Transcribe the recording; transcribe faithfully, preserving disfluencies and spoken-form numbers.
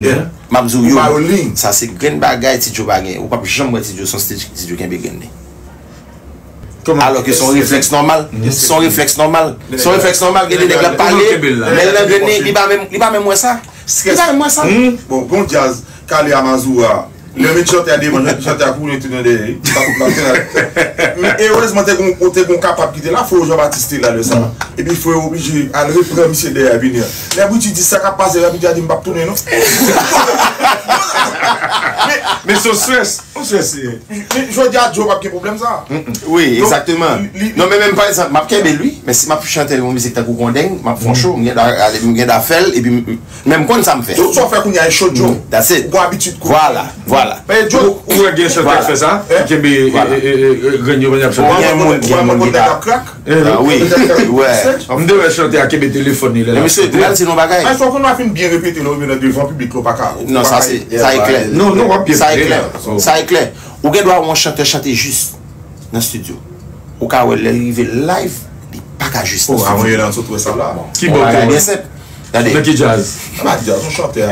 M ap di w, yo, sa se grenn bagay Ti Djo pa gen. Ou p ap janm wè Ti Djo se yon stage Ti Djo kenbe grenn li. Alò ke se yon reflèks nòmal. Se yon reflèks nòmal. Se yon reflèks nòmal, gen de nèg l ap pale, men l nan grenn li, li pa menm, li pa menm wè sa. Li pa menm wè sa. Bon, bon djaz, Kale a Mazora. Lè met chantè a devan, chantè a kouri tounen dèyè. Li pa konn ap fè la. Men erezman, te gon, te gon kapab ki te la, frè Jean Baptiste te la lè sa. Epi frè oblije al repran misye dèyè vini an. Lè Britchy di sa k ap pase, Britchy a di, "M p ap tounen non." Men, men se yon stress. Yon stress li ye. Men jodi a, Djo p ap gen pwoblèm sa. Wi, egzakteman. Non, men menm pa egzanp, m ap kenbe l, wi, men si m ap chante yon mizik tankou Kondeng, m ap fè yon show, m gen dwa ale, m gen dwa fè l, epi m, men m konn sa m fè. Tout sa w fè kounye a e show Djo. That's it. Ou gon abitid kounye a. Vwala, vwala. Men Djo, ou wè gen chantè k fè sa, ki kenbe, e, e, e, e, grenn yo pandan y ap chante. Gen moun, gen moun ki ta. Ah, wi. Wi. M te wè chantè a kenbe telefòn li lè l ap chante. Mesye, m pral di nou yon bagay. Ay, fò w konn w a fin byen repete lè w rive nan devan piblik la, w pa ka. Non, sa se, sa e klè. Non, non, w ap byen. Sa e klè. Sa e klè. Ou gen dwa wè yon chantè chante jis nan estidyo. Ou ka wè lè l rive live, li pa ka jis nan estidyo. Avan yè la, nou sot wè sa la. Ki bò w te wè? Byen senp. Gade. Nan ki djaz? Nan ki djaz? Yon chantè a,